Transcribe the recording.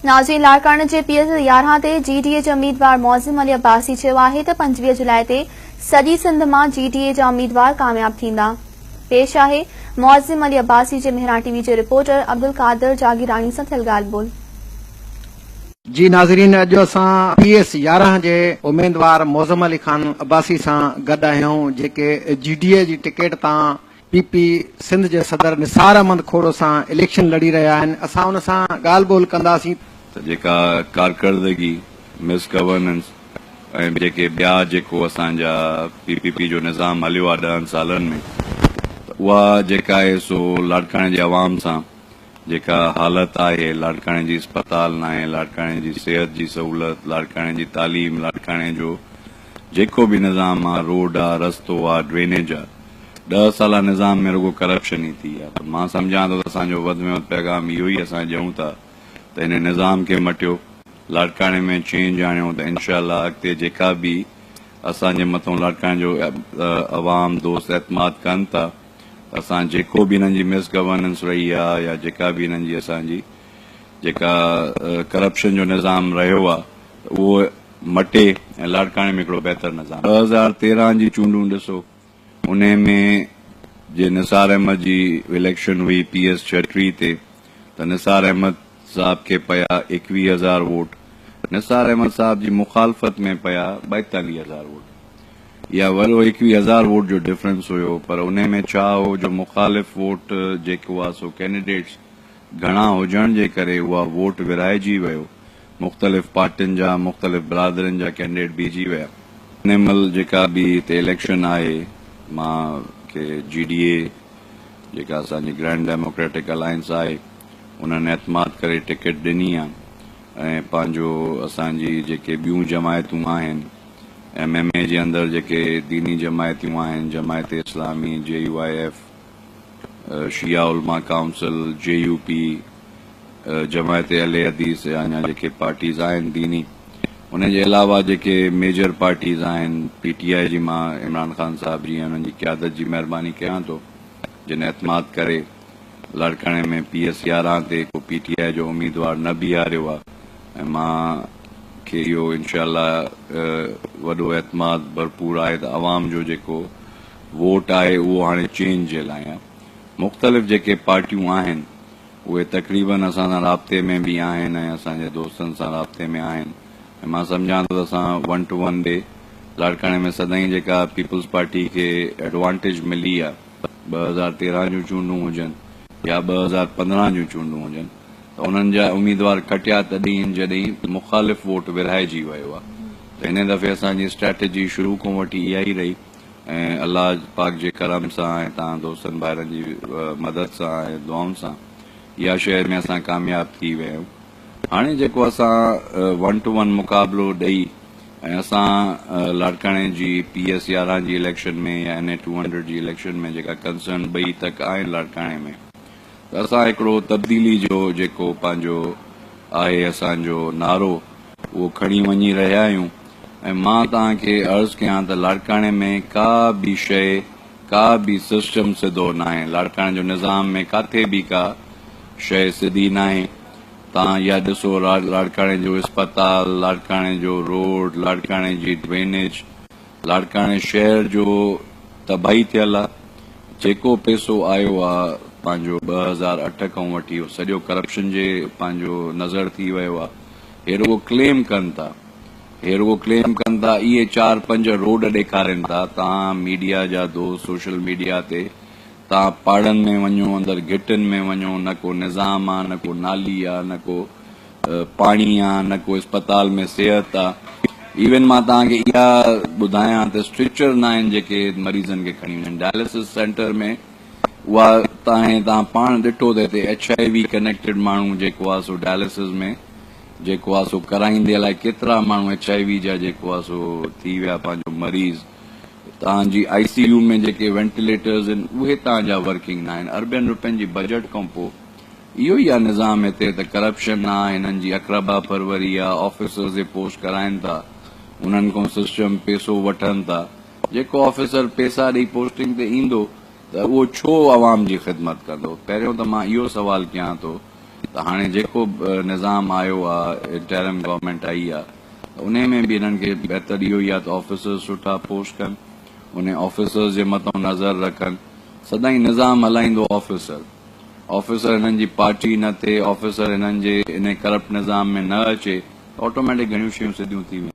ناظرين لاڙڪاڻي جي پي ايس 11 تي جي ڊي اي جي اميدوار معظم علي عباسي چيو آهي ته 25 جولاء تي سڄي سنڌ مان جي ڊي اي جا اميدوار ڪامياب ٿيندا. پيش آهي معظم علي عباسي جي مهراڻ ٽي وي جي رپورٽر عبدالقادر جاگيراڻي سان ٿيل ڳالهه ٻولهه. جي ناظرين اڄ اسان پي ايس 11 جي اميدوار معظم علي خان عباسي سان گڏ آهيون جيڪي جي ڊي اي جي ٽڪيٽ تان پي پي سنڌ جي صدر نثار احمد کوڙو سان اليڪشن لڙي رهيا آهن اسان ان سان ڳالهه ٻولهه ڪنداسين. ته جيڪا ڪارڪردگي، مس گورننس ۽ جيڪي ٻيا جيڪو اسان جا پي پي پي جو نظام هليو آهي ڏهن سالن ۾ ته اها جيڪا آهي سو لاڙڪاڻي جي عوام سان جيڪا حالت آهي لاڙڪاڻي جي اسپتال ناهي لاڙڪاڻي جي صحت جي سهولت لاڙڪاڻي جي تعليم لاڙڪاڻي جو جيڪو به نظام آ روڊ آ رستو آ ڊرينيج آ ڏهه سالا نظام ۾ رڳو ڪرپشن ئي ٿي آ ته مان سمجهان ٿو ته اسان جو وڌ ۾ وڌ پيغام اهو ئي اسان ڏيون ٿا ته هن نظام کي مٽيو لاڙڪاڻي ۾ چينج آڻيو ته انشاء الله اڳتي جيڪا به اسان جي مٿون لاڙڪاڻي جو عوام دوست اعتماد ڪن ٿا ته اسان جيڪو به هنن جي مس گورننس رهي آ يا جيڪا به هنن جي اسان جي جيڪا ڪرپشن جو نظام رهيو آ ته اهو مٽي ۽ لاڙڪاڻي ۾ هڪڙو بهتر نظام 2013 جي چونڊون ڏسو انهي ۾ جي نثار احمد جي اليڪشن هئي پي ايس 36 تي ته نثار احمد صاحب کي پيا 21 هزار ووٽ نثار احمد صاحب جي مخالفت ۾ پيا 42 هزار ووٽ اها وڏو 21 هزار ووٽ جو ڊفرنس هيو پر انهي ۾ ڇا هو جو مخالف ووٽ جيڪو آ سو ڪينڊيڊيٽس گهڻا هجڻ جي ڪري اها ووٽ ورهائجي ويو مختلف پارٽين جا مختلف برادرين جا ڪينڊيڊيٽ بيهجي ويا. انهي مهل جيڪا به هتي اليڪشن آهي مان کي جي ڊي اي جيڪا اسان جي گرينڊ ڊيموڪريٽڪ الائنس آهي انهن اعتماد ڪري ٽڪيٽ ڏني آ ۽ پنهنجو اسان جي جيڪي ٻيون جماعتون آهن ايم ايم اي جي اندر جيڪي ديني جماعتيون آهن، Jamaat Islami, J U I F, Shia Ulema council, J U P, Jamaat Ahl Hadith يا اڃا جيڪي پارٽيز آهن ديني ان جي علاوه جيڪي ميجر پارٽيز آهن پي ٽي آء جي مان عمران خان صاحب جي ۽ انهن جي قيادت جي مهرباني ڪيان ٿو جن اعتماد ڪري لاڙڪاڻي ۾ پي ايس 11 تي ڪو پي ٽي آء جو اميدوار نه بيهاريو آهي ۽ مان کي اهو انشاء الله وڏو اعتماد ڀرپور آهي ته عوام جو جيڪو ووٽ آهي اهو هاڻي چينج جي لاء آهي. مختلف جيڪي پارٽيون آهن اهي تقريبن اسان سان رابطي ۾ به آهن ۽ اسان جي دوستن سان رابطي ۾ آهن ۽ مان سمجهان ٿو ته اسان ون ٽو ون ڏي لاڙڪاڻي ۾ سدائين جيڪا پيپلز پارٽي کي ايڊوانٽيج ملي آهي 2013 جون چونڊون هجن يا 2015 جون چونڊون هجن ته انهن جا اميدوار کٽيا تڏهن جڏهن مخالف ووٽ ورهائجي ويو آهي ته هن دفعي اسان جي اسٽريٽجي شروع کان وٺي اها ئي رهي ۽ الله پاڪ جي ڪرم سان ۽ توهان دوستن ڀائرن جي مدد سان ۽ دعائن سان اها شيء ۾ اسان ڪامياب ٿي ويا آهيون هاڻي جيڪو اسان ون ٽو ون مقابلو ڏئي ۽ اسان لاڙڪاڻي جي پي ايس 11 جي اليڪشن ۾ يا اين اي 200 جي اليڪشن ۾ جيڪا ڪنسرن ٻئي تڪ آهن لاڙڪاڻي ۾ ته اسان هڪڙو تبديلي جو جيڪو پنهنجو آهي اسان جو نعرو اهو کڻي وڃي رهيا آهيون ۽ مان توهان کي عرض ڪيان ته لاڙڪاڻي ۾ ڪا به شيء ڪا به سسٽم سڌو ناهي لاڙڪاڻي جو نظام ۾ ڪاٿي به ڪا شيء سڌي ناهي توهان اها ڏسو لاڙڪاڻي جو اسپتال لاڙڪاڻي جو روڊ لاڙڪاڻي جي ڊرينيج لاڙڪاڻي شهر جو تباهي ٿيل آ جيڪو پيسو آيو آ پنهنجو 2008 کان وٺي اهو سڄو ڪرپشن جي پنهنجو نظر ٿي ويو آ هي رڳو ڪليم ڪن ٿا هي رڳو ڪليم ڪن ٿا اهي چار پنج روڊ ڏيکارين ٿا توهان ميڊيا جا دوست سوشل ميڊيا تي توهان پاڙن ۾ وڃو اندر گهٽين ۾ وڃو نه ڪو نظام آ نه ڪو نالي آ نه ڪو پاڻي آ نه ڪو اسپتال ۾ صحت آ ايون مان توهان کي اها ٻڌايان ته اسٽريچر نه آهن جيڪي مريضن کي کڻي وڃن ڊائلسس سينٽر ۾ اها تان توهان پاڻ ڏٺو ته هتي ايڇ I V connected ماڻهو جيڪو آ سو ڊائلسس ۾ جيڪو آ سو ڪرائيندي الائي ڪيترا ماڻهو ايڇ I V جا جيڪو آ سو ٿي ويا پنهنجو مريض توهان جي آء سي يو ۾ جيڪي وينٽيليٽرز آهن اهي توهان جا ورڪنگ نه آهن اربين روپين جي بجيٽ کان پوء اهو ئي آ نظام هتي ته ڪرپشن آ هنن جي اقربا پروري آ آفيسرز جي پوسٽ ڪرائين ٿا انهن کان سسٽم پيسو وٺن ٿا جيڪو آفيسر پيسا ڏئي پوسٽنگ تي ايندو ته اهو ڇو عوام جي خدمت ڪندو پهريون ته مان اهو سوال ڪيان ٿو ته هاڻي جيڪو به نظام آيو آ انٽرم گورنمينٽ آئي آ ته انهي ۾ به هنن کي بهتر اهو ئي آ ته آفيسرز سٺا پوسٽ ڪن انهي آفيسرز جي مٿان نظر رکن سدائين نظام هلائيندو آفيسر آفيسر هنن جي پارٽي نه ٿئي آفيسر هنن جي انهي ڪرپٽ نظام ۾ نه اچي ته آٽوميٽڪ گهڻيون شيون سڌيون ٿي وينديون.